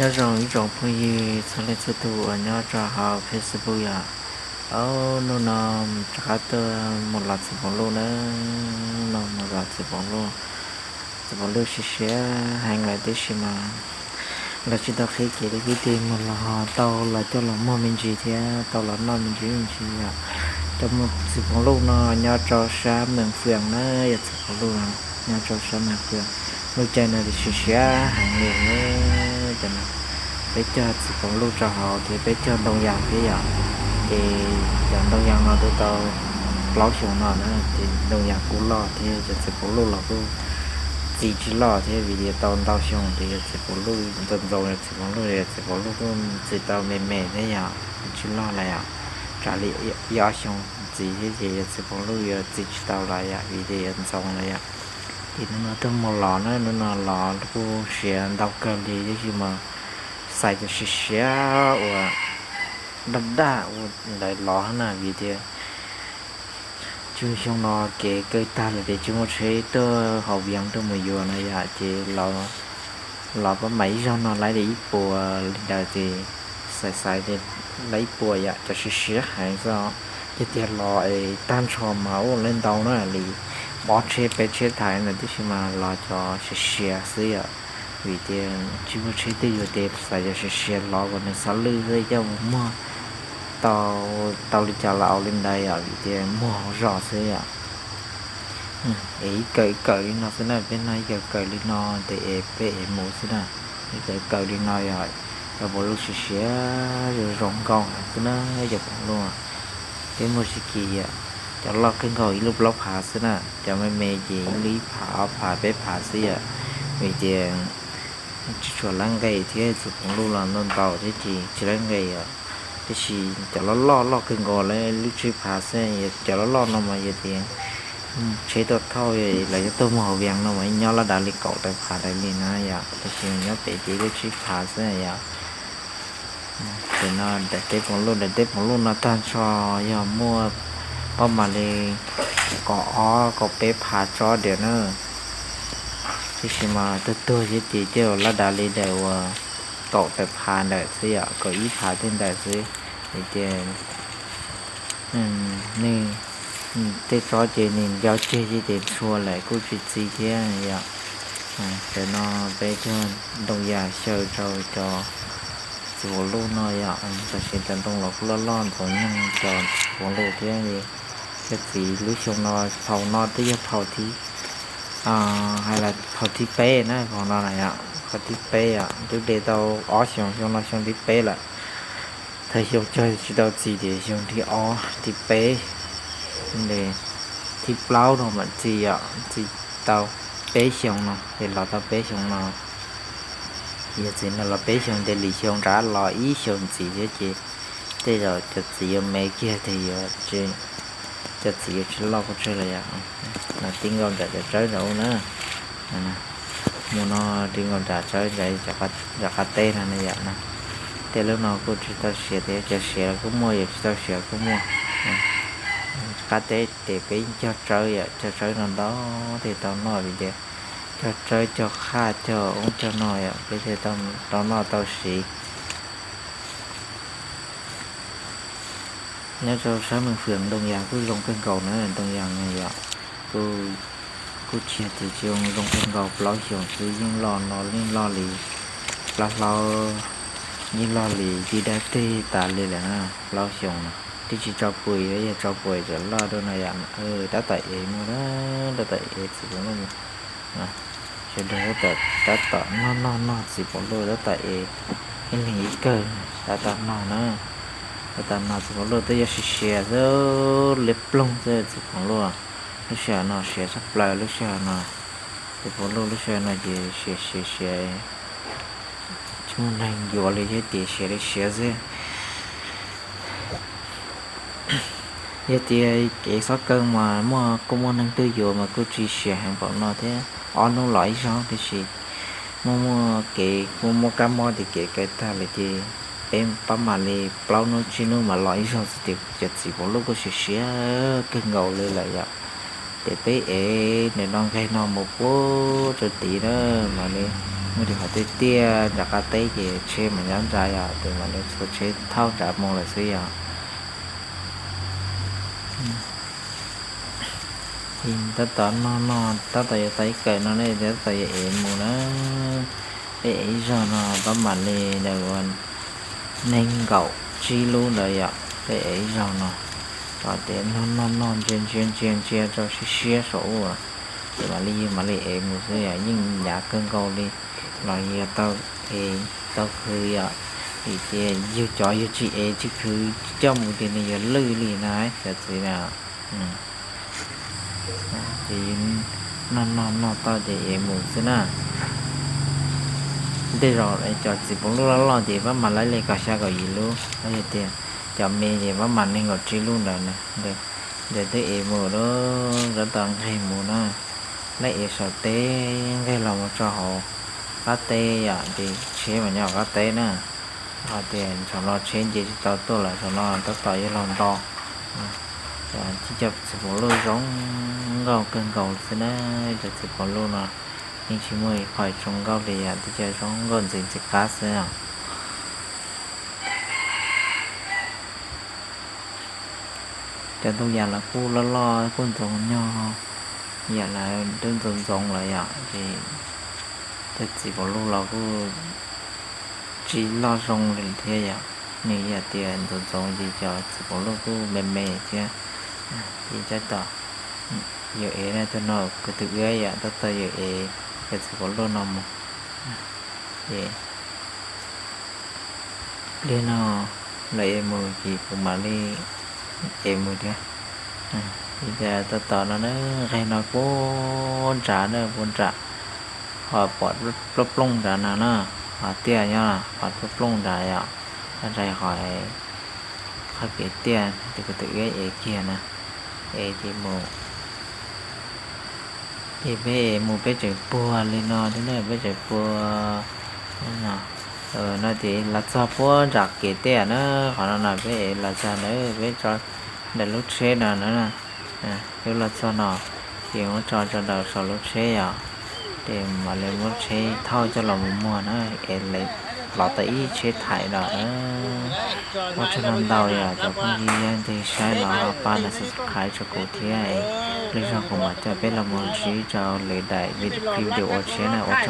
Nyob zoo ib tsoom phooj ywg txhua leej txhua tus uas nyob rau hauv Facebook yom. Au, hnub no rov qab tuaj mus los txiv Poom Luj na, no mus los txiv Poom Luj. Txiv Poom Luj siav siav heev lawm tiam sis mas los tsis tau qhib kev li, kwv tij mus los tau los coj los muag me ntsis thiab tau los noj me ntsis me ntsis yom. Cov mus txiv Poom Luj no nyob rau sab Mees Fwm na, yog txiv Poom Luj no nyob rau sab Mees Fwm. Lub caij no siav siav heev li. Cov no peb cog txiv Poom Luj rau hauv thiab peb cog ntoo yas thiab yom. Ces cov ntoo yas no twb tau plaub xyoos no na, ces ntoo yas kuj loj thiab cov txiv Poom Luj los kuj txi tsis loj thiab, vim tias tau ntau xyoo ces yog txiv Poom Luj ntxoov ntxoov, yog txiv Poom Luj, yog txiv Poom Luj kuj txi tau me me thiab yom, tsis loj lawm yom. Tsam li ib ob xyoo ntxiv thiab ces yog txiv Poom Luj yuav txi tsis tau lawm yom, vim tias yuav ntxoov lawm yom. Ces hnub no tuaj mus los na, hnub no los kuj siav ntau kawg li, tab sis mas xaiv cov siav siav uas daj daj ua ntawd los na, vim tias tsis xyoo no kev kaw tag lawm ces tsis muaj tsheb tuaj hauv Vias tuaj mus yuav no yom, ces los pab mam ib zaug no laib li ib puas li ntawd ces xaiv xaiv ces laib ib puas yom, cov siav siav heev xwb. Yog tias los es tag nrho mas ua lawv ntau na, li ob tsheb peb tsheb thaiv ntawd, tab sis mas los cov siav siav xwb yom, vim tias tsis muaj tsheb tuaj yuav ces xaiv cov siav siav los kom nws xov lwj xwb, coj mus muag tau, tau li cas los au li ntawd yom, vim tias muag hauv zos xwb yom. Es ib kawm ib kawm li no xwb na, peb noj ib kawm kawm li no ces es peb es mus xwb na. Ib kawm kawm li no yog cov Poom Luj siav siav zoo zoo nkauj heev xwb na, cov Poom Luj. Peb muag tsis kim yom, cov loj kawg nkaus ib lub plaub phav xwb na, cov me me ces ib lub ib phav ob phav peb phav xwb yom, vim tias tsis tshua lab nqe thiab, txiv Poom Luj los ntau ntau thiab ces tsis lab nqe yom. Tab sis cov loj loj loj kawg nkaus li lub tsib phav xwb, cov loj loj no mas yog tias tsheb tuaj thauj los yog tuaj mus hauv Vias no mas nyob laj dav li kaum tawm phav daws li na yom, tab sis nyob pem ces lub tsib phav xwb yom. Ces no daim teb Poom Luj, daim teb Poom Luj no tag nrho yog muaj pab mam li kaum ob kaum peb phav tsob diam na. Tab sis mas tuag tuag thiab ces coj laj dav li daim uas kaum tawm phav ntawm xwb yom, kaum ib phav tej ntawm xwb. Vim tias nws tej tsob ces nws ncau ceg ces ntxhua lawm kuj tsis txi thiab yom. Tam no peb cog ntoo yas xyaw rau cov txiv Poom Luj no yom, tam sim cov ntoo los kuj loj loj ntxoov nyoog cov txiv Poom Luj thiab. Cov txiv lub xyoo no, phau no twb yog phau thib, hais los phau thib peb na, phau no na yom, phau thib peb yom, twb de tau ob xyoos, xyoo no xyoo thib peb lawm. Thaum xyoo cog tsis tau txiv tias xyoo thib ob thib peb, thib plaub no mam txi yom, txi tau peb xyoo no, ces los tau peb xyoo no. Yog txiv no los peb xyoo ces lwm xyoo rov los ib xyoo ntxiv thiab ces tej zaum cov txiv yuav me kiag ces yuav tsis, cov txiv yuav tsis loj pes tsawg lawm yom. No tib nkaus nram cov tsawb nram ub na, mus no tib nkaus nram tsawb nram cov qab teb no na yom na. Tej lub no kuj tsis tau siav thiab, cov siav los kuj muaj, yog tsis tau siav kuj muaj. Qab teb ces peb yeej cog tsawb yom, cog tsawb no ntau thiaj tau noj vim tias cog tsawb cog qhaj cog ub cog no yom, peb thiaj tau noj tau siv. Nyob rau sab Meej Fwm ntoo yas kuj zoo kawg nkaus na, ntoo yas no yom, kuj tsis yog tias tsis zoo, zoo kawg nkaus, plaub xyoos xwb yeej loj no yeej loj li, plaub hlaub yeej loj li tib dab teg tas li lawm na, plaub xyoos no. Twb tsis tso pua, yog tso pua tseem loj dua no yom, tab tom ev mus na, tab tom ev txiv Poom Luj. Sawv daws tab tom noj noj noj txiv Poom Luj, tab tom ev ib leeg ib kawm, tab tom noj na, tab tom noj txiv Poom Luj twb yog siav siav xwb, liab ploog xwb txiv Poom Luj. Lub sij hawm no siav tshaj plaws lub sij hawm no, txiv Poom Luj lub sij hawm no ces siav siav siav, tsis muaj neeg yuav li thiab ces siav li siav xwb. Yog tias kev xob kawg mas muaj, kuj muaj neeg tuaj yuav mas kuj tsis siav heev npaum no thiab, ob hnub los ib zaug, tiam sis muaj muaj kev, muaj muaj kab mob ces kev kaw tag lawm ces peb pab mam li plaub hnub tsib hnub mam los ib zaug xwb ces cov txiv Poom Luj kuj siav siav kawg nkaus li lawm yom. Ces peb ev ntawm no nqeg no mus puag rau tid na, mam li Mus tim qhov tiaj tiaj nram qab teb ces tsheb mam nyob nrad yom, ces mam li txhua tsheb thauj nrad mus lawm xwb yom. Ces tab tom noj noj tab tom yuav tau ib kawm no ne, tab tom yuav ev mus na. Peb ev ib zaug no pab mam li ntawm nees nkaum tsib lub ntawd yom, peb ev ib zaug no. Rau tias noj noj noj ntsia ntsia ntsia ntsia rau siab siab saum ub, ces mam li yug mam li ev mus xwb yom, yeej hnyav kawg nkaus li los yog tau ev tau khwv yom. Vim tias yug cov yug tsis ev tsis khwv coj mus ces nws yuav lwj li na cov txiv na. Ces noj noj noj tau ces ev mus xwb na. Tej zaum cov txiv paus luj loj loj ces pab mam laib li kaum xya kaum yim lub, yog tias cov me ces pab mam nees nkaum tsib lub ntawd na. Ntawd twb ev mus lawm, tab tom nqeg mus na. Laib ev saum teb nqeg los mus tso hauv qab teb yom, ces tsheb mas nyob hauv qab teb na. Hos tias saum no tsheb nce tsis tau tuaj lawm, saum no tab tom yuav los nto. Cov txiv paus luj zoo nkauj kawg nkaus xwb na. Cov txiv paus luj no yeej tsis muaj ib qho zoo nkauj li yom, twb cov zoo nkauj ntxiv ntxiv qab xwb os. Cov ntoo yam los kuj loj loj kuj ntxoov nyog, yam los twb ntxoov ntxoov lawm yom, ces cov txiv paus luj los kuj tsis loj zoo li thiab yom. Nws yog tias ntxoov ntxoov ces cov txiv paus luj kuj me me thiab. Ces tab tom yuav ev na, tus no kuv tus wb yom, tab tom yuav ev cov txiv paus luj no mus. Ces pliag no lawv ev mus ces kuv mam li ev mus thiab. Ces tab tom no na, nqeg no puag nrad na, puag nram qhov pom plooj plooj nrad no na, qhov tiaj nyob qhov plooj plooj nrad yom, nrad qhov, qhov kev tiaj tus kuv tus wb ev kiag na, ev ces mus. Ces peb ev mus peb tseem puag li no thiab na, peb tseem puag no ces los txog puag nram kev tiaj na, qhov no no peb ev los txog ntawd peb tso ntawm lub tsheb no na, twb los txog no ces muab tso rau ntawm saum lub tsheb yom, ces mam li muab tsheb thauj coj los mus muag na, es lawv los tau ib tsheb thaim los na. Ua tsaug ntau ntau yom cov phooj ywg, yog leej twg saib los ho pab nias subscribe rau kuv thiab, lwm zaug kuv mam coj peb los mus ntsib rau lwm daim video tshiab na, ua tsaug.